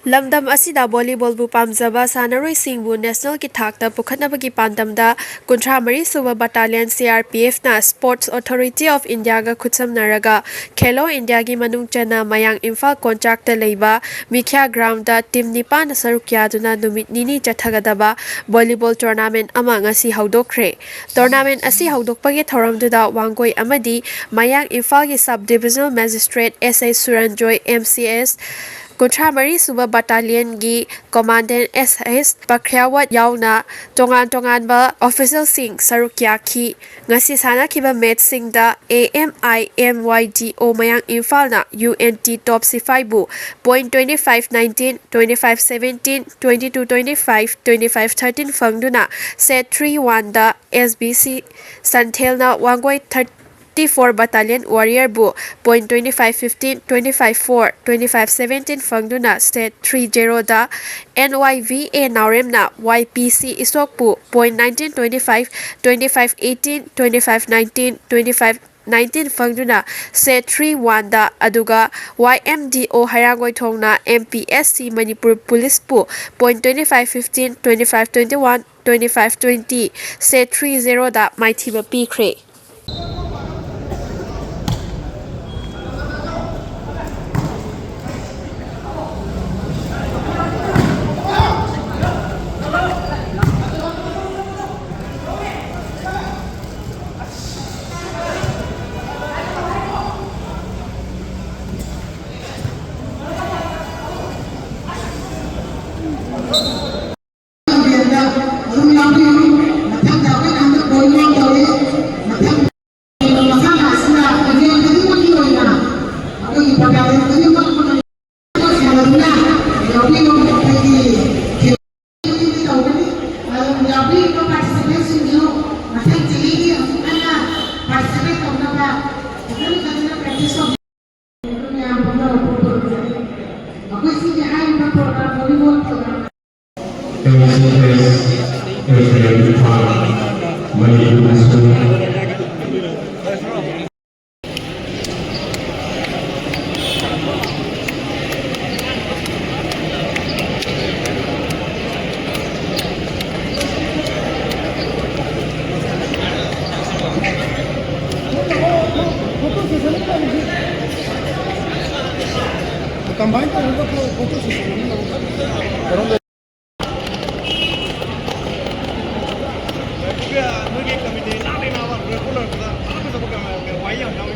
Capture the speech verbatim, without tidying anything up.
ꯂꯝꯗꯝ ꯑꯁꯤꯗ ꯚꯣꯂꯤꯕꯣꯜꯕꯨ ꯄꯥꯝꯖꯕ ꯁꯥꯟꯅꯔꯣꯏꯁꯤꯡꯕꯨ ꯅꯦꯁꯅꯦꯜꯒꯤ ꯊꯥꯛꯇ ꯄꯨꯈꯠꯅꯕꯒꯤ ꯄꯥꯟꯗꯝꯗ ꯀꯨꯟꯊ꯭ꯔꯥ ꯃꯔꯤ ꯁꯨꯕ ꯕꯠꯇꯥꯂꯤꯌꯟ ꯁꯤ ꯑꯥꯔ ꯄꯤ ꯑꯦꯐꯅ Sports Authority of Indiaꯒ ꯈꯨꯠꯁꯝꯅꯔꯒ ꯈꯦꯂꯣ ꯏꯟꯗꯤꯌꯥꯒꯤ ꯃꯅꯨꯡ ꯆꯟꯅ ꯃꯌꯥꯡ ꯏꯝꯐꯥꯜ ꯀꯣꯟꯆꯥꯛꯇ ꯂꯩꯕ ꯃꯤꯈ꯭ꯌꯥ ꯒ꯭ꯔꯥꯎꯟꯗ ꯇꯤꯝ ꯅꯤꯄꯥꯟꯅ ꯁꯔꯨꯛ ꯌꯥꯗꯨꯅ ꯅꯨꯃꯤꯠ ꯅꯤꯅꯤ ꯆꯠꯊꯒꯗꯕ ꯚꯣꯂꯤꯕꯣꯜ ꯇꯣꯔꯅꯥꯃꯦꯟ ꯑꯃ ꯉꯁꯤ ꯍꯧꯗꯣꯛꯈ꯭ꯔꯦ꯫ ꯇꯣꯔꯅꯥꯃꯦꯟ ꯑꯁꯤ ꯍꯧꯗꯣꯛꯄꯒꯤ ꯊꯧꯔꯝꯗꯨꯗ ꯋꯥꯡꯒꯣꯏ ꯑꯃꯗꯤ ꯃꯌꯥꯡ ꯏꯝꯐꯥꯜꯒꯤ Sub Divisional Magistrate ꯑꯦꯁ ꯑꯩꯆ ꯁꯨꯔꯟꯖꯣꯏ, ꯑꯦꯝ ꯁꯤ ꯑꯦꯁ, ꯀꯨꯟꯊ꯭ꯔꯥ ꯃꯔꯤ ꯁꯨꯕ ꯕꯠꯇꯥꯂꯤꯌꯟꯒꯤ ꯀꯣꯃꯥꯟꯗꯦꯟ ꯑꯦꯁ ꯑꯩꯆ ꯄꯈ꯭ꯔꯤꯌꯥꯋꯠ ꯌꯥꯎꯅ ꯇꯣꯉꯥꯟ ꯇꯣꯉꯥꯟꯕ ꯑꯣꯐꯤꯁꯤꯌꯦꯜꯁꯤꯡ ꯁꯔꯨꯛ ꯌꯥꯈꯤ꯫ ꯉꯁꯤ ꯁꯥꯟꯅꯈꯤꯕ ꯃꯦꯆꯁꯤꯡꯗ A M I M Y D O ꯃꯌꯥꯡ ꯏꯝꯐꯥꯜꯅ ꯌꯨ ꯑꯦꯟ ꯇꯤ ꯇꯣꯞ ꯁꯤꯐꯥꯏꯕꯨ point twenty five nineteen, twenty five seventeen, twenty two twenty five, twenty five thirteen ꯐꯪꯗꯨꯅ set three oneꯗ ꯑꯦꯁ ꯕꯤ ꯁꯤ ꯁꯟꯊꯦꯜꯅ ꯋꯥꯡꯒꯣꯏ thirty four Battalion Warriorꯕꯨ point twenty five fifteen, twenty five four, twenty five seventeen ꯐꯪꯗꯨꯅ set three zeroꯗ N Y V A ꯅꯥꯎꯔꯦꯝꯅ Y P C ꯏꯁꯣꯛꯄꯨ point nineteen twenty five, twenty five eighteen, twenty five nineteen, twenty five nineteen ꯐꯪꯗꯨꯅ set three oneꯗ, ꯑꯗꯨꯒ ꯋꯥꯏ M D ꯑꯣ ꯍꯩꯔꯥꯡꯒꯣꯏꯊꯣꯡꯅ M P S C Manipur ꯄꯨꯂꯤꯁꯄꯨ point twenty five fifteen, twenty five twenty one, twenty five twenty set three zeroꯗ ꯃꯥꯏꯊꯤꯕ ꯄꯤꯈ꯭ꯔꯦ꯫ ꯑꯗꯨꯝ ꯌꯥꯎꯕꯤꯌꯨ꯫ ꯃꯊꯪꯗ ꯑꯩꯈꯣꯏꯅ ꯍꯟꯗꯛ ꯕꯣꯜ ꯌꯥꯎꯗꯧꯔꯤ꯫ ꯃꯊꯪ ꯃꯁꯥꯟꯅ ꯑꯁꯤꯅ ꯂꯝꯖꯦꯜ ꯈꯨꯗꯤꯡꯃꯛꯀꯤ ꯑꯣꯏꯅ ꯑꯩꯈꯣꯏꯒꯤ ꯕꯇꯥꯂꯤꯌꯟ ꯈꯨꯗꯤꯡꯃꯛ ꯁꯥꯟꯅꯗꯨꯅ ꯌꯥꯎꯕꯤꯌꯨ꯫ ꯑꯩꯈꯣꯏꯒꯤ ꯇꯧꯒꯅꯤ꯫ ꯑꯗꯨꯝ ꯌꯥꯎꯕꯤꯔꯤꯕ ꯄꯥꯔꯇꯤꯁꯤꯄꯦꯟꯁꯤꯡꯁꯨ ꯃꯊꯪ ꯆꯍꯤꯒꯤ ꯑꯃꯨꯛ ꯍꯟꯅ ꯄꯥꯔꯇꯤꯁꯤꯄꯦꯠ ꯇꯧꯅꯕ ꯐꯖꯅ ꯐꯖꯅ ꯄ꯭ꯔꯦꯛꯇꯤꯁ ꯇꯧꯕꯤꯌꯨ꯫ ꯃꯌꯥꯝ ꯄꯨꯝꯅꯃꯛꯄꯨ ꯈꯨꯔꯨꯝꯖꯔꯤ꯫ ꯑꯩꯈꯣꯏ ꯁꯤꯒꯤ ꯍꯥꯏꯔꯤꯕ ꯄ꯭ꯔꯣꯒ꯭ꯔꯥꯝ, ꯚꯣꯂꯤꯕꯣꯜ ꯄ꯭ꯔꯣꯒ꯭ꯔꯥꯝ ꯃꯅꯤꯄꯨꯔ ꯅꯣꯏꯒꯤ ꯀꯃꯤꯇꯤ ꯂꯥꯛꯂꯤ ꯅꯥꯕ ꯂꯣꯏꯔꯛꯄ ꯂꯣꯏꯔꯛꯄꯗ ꯐꯖ ꯐꯖꯕ ꯀꯩꯅꯣ ꯋꯥꯍꯩ ꯌꯥꯝ ꯌꯥꯎꯏ꯫